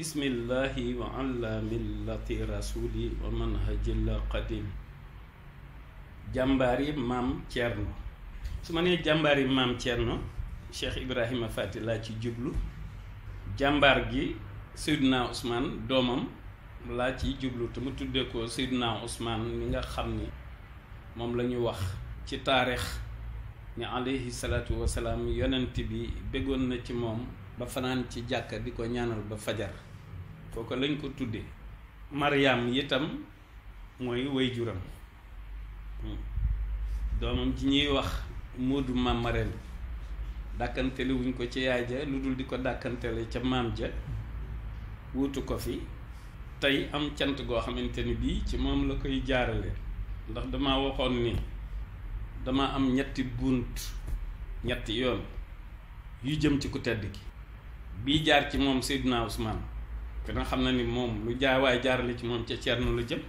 bismillahi wa ala millati rasuli wa manhajil qadim. jàmbaari maam Thierno. su ma nee jàmbaari maam Thierno Cheikh Ibrahima Fati laa ci jublu. jàmbaar gi Seydina Ousmane doomam laa ciy jublu te mu tuddee ko Seydina Ousmane mi nga xam ni moom la ñu wax ci taarix ni alayhi salaatu wasalaam yonent bi bëggoon na ci moom ba fanaan ci jàkka di ko ñaanal ba fajar kooku lañ ko tuddee. Mariam itam mooy waajuram doomam ji ñuy wax Moodu Maam Marème dàkkantele wuñ ko ci yaay ja lu dul di ko dàkkantele ca maam ja wuutu ko fi tey am cant goo xamante ni bii ci moom la koy jaarale ndax dama waxoon ni dama am ñetti yoon yu jëm ci ku tedd ki bii jaar ci moom Seydina Ousmane te nga xam na ni moom lu waaye jaarale ci moom ca Thierno la jëm.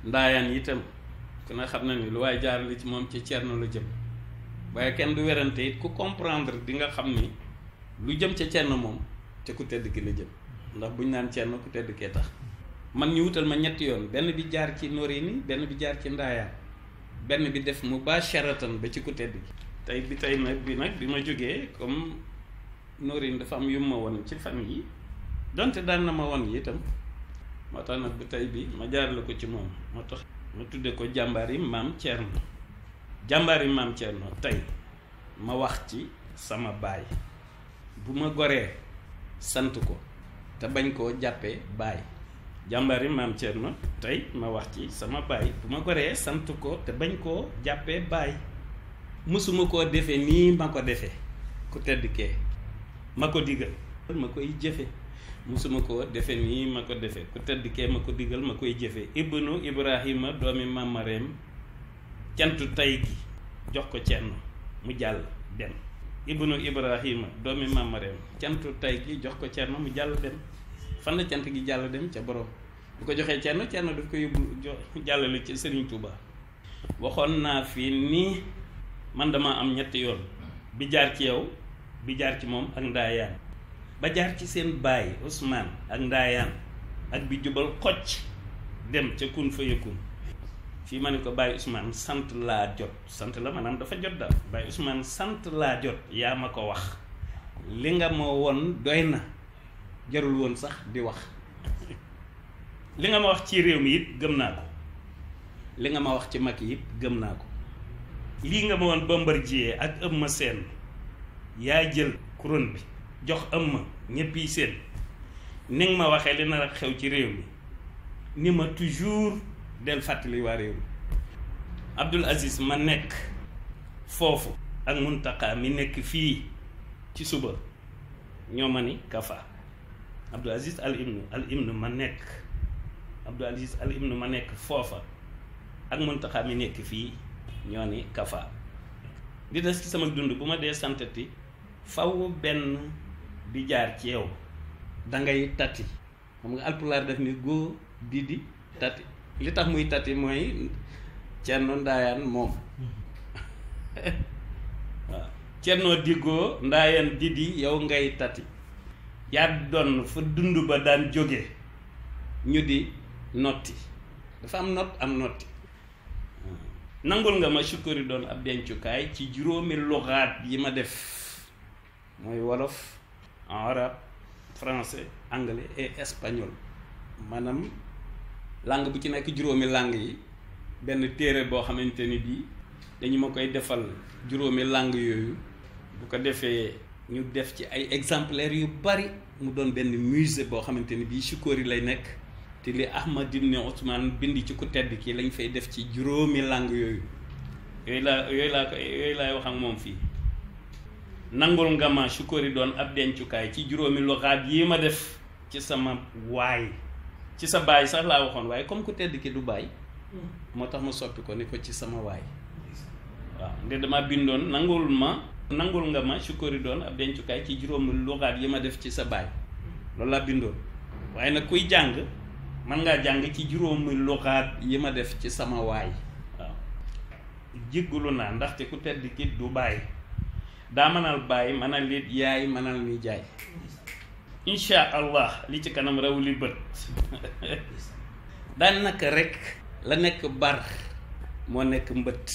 ndaayaan itam ku nga xam na ni lu waaye jaarale ci moom ca Thierno la jëm waaye kenn du werante it ku comprendre di nga xam ni lu jëm ca Thierno moom ca ku tedd ki la jëm ndax buñ naan Thierno ku tedd kee tax. man ñu wutal ma ñetti yoon benn bi jaar ci Noreyni benn bi jaar ci ndaayaan benn bi def mubasharatan ba ci ku tedd ki. tey nag bi ma jógee comme Noreyni dafa am yu ma woon ci fan yi donte daan na ma woon yi itam moo tax nag bu tey bi ma jaarale ko ci moom moo tax ma tudde ko jàmbaari maam Thierno. jàmbaari maam Thierno tey ma wax ci sama baay bu ma goree sant ko te bañ koo jàppee baay. jàmbaari maam Thierno tey ma wax ci sama baay bu ma goree sant ko te bañ koo jàppee baay. mësuma koo defee nii ma ko defee ku tedd kee ma ko digal ma koy jëfe mësuma koo defee nii ma ko defee ku tedd kee ma ko digal ma koy jëfe ibnu Ibrahima doomi Maam Marème cantu tay gi jox ko Thierno mu jàll dem. ibnu Ibrahima doomi Maam Marème cantu tay gi jox ko Thierno mu jàll dem. fan la cant gi jàll dem ca borom bu ko joxee Thierno daf ko yóbbu jàllale ci Serigne Touba. waxoon naa fi nii man dama am ñetti yoon bi jaar ci yow bi jaar ci moom ak ndaayaan ba jaar ci seen baay Ousmane ak ndaayaan ak bi jubal xocc dem ca kun fa yëkkun fii ma ne ko Baye Ousmane sant laa jot sant la maanaam dafa jot daal Baye Ousmane sant laa jot yaa ma ko wax li nga ma woon doy na jarul woon sax di wax li nga ma wax ci réew mi it gëm naa ko li nga ma wax ci mag yi it gëm naa ko lii nga ma woon Bombardier ak Eumeu Sène yaa jël couronne bi jox Eumeu ñëpp yi seen ni nga ma waxee li nar a xew ci réew mi ni ma toujours del fàttali waa réew mi Abdoul Aziz ma nekk foofu ak Muntaka mi nekk fii ci suba ñoo ma ni kafa Abdoul Aziz al imnu ma nekk Abdoul Aziz al imnu ma nekk foofa ak Muntaka mi nekk fii ñoo ni kafa di des ci sama dund bu ma dee santati faw benn bi jaar ci yow dangay tati xam nga alpulaar def ni góo di tati li tax muy tati mooy Thierno ndaayaan moom waaw Thierno diggoo ndaayaan didi yow ngay tati yaa doon fa dund ba daan jóge ñu di notti dafa am not am notti nangul nga ma sukkari doon ab dencukaay ci juróomi luxaat yi ma def mooy wolof arabe français anglais et espagnol maanaam langue bu ci nekk juróomi langue yi benn téere boo xamante ni bii dañu ma koy defal juróomi langue yooyu bu ko defee ñu def ci ay exemplaires yu bari mu doon benn musée boo xamante ni bii sukkari lay nekk te li Ahmad ibn Ousmane bind ci ku tedd ki lañ fay def ci juróomi langue yooyu laay wax ak moom fii nangul nga ma sukkari doon ab dencukaay ci juróomi loxaat yi ma def ci sama waay ci sa baay sax laa waxoon waaye comme ku tedd ki du baay moo tax ma soppi ko ni ko ci sama waay waaw nde dama bindoon nangul nga ma sukkari doon ab dencukaay ci juróomi loxaat yi ma def ci sa baay loolu laa bindoon waaye nag kuy jàng man ngaa jàng ci juróomi loxaat yi ma def ci sama waay waaw jéggulu naa ndaxte ku tedd ki du baay daa mënal baay mënal it yaay mënal ni jaay insha allah li ci kanam raw li bët daanaka rek la nekk bar moo nekk mbët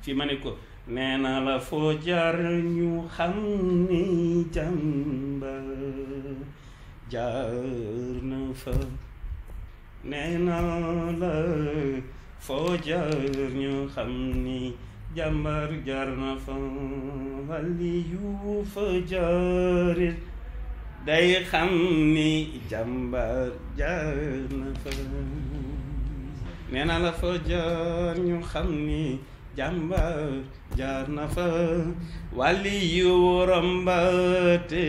fi ma ne ko nee na la foo jaar ñu xam ni jàmbar jaar na fa nee na la foo jaar ñu xam ni jàmbar jaar na fa wali yu fa jaarit day xam ni jàmbar jaar na fa nee na la foo jaar ñu xam ni jàmbar jaar na fa wali yu rombate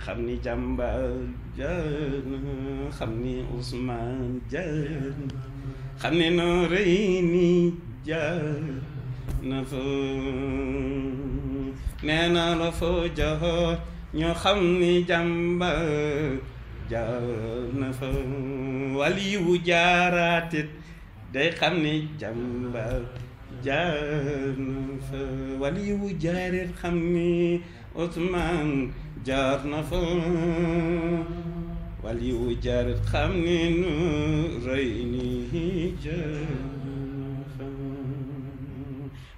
xam ni jàmbar jaar na xam ni Ousmane jaar na xam ni Noreyni jaar na fa nee na la foo jaar ñu xam ni jàmbar jaar na fa wali yu jaaraatit day xam ni jàmbar jaar na fa wali yu jaarit xam ni Ousmane jaar na fa wali yu jaarit xam ni Noreyni jaar na fa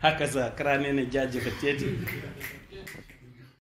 hakaza kara nee na jaajëfa teeti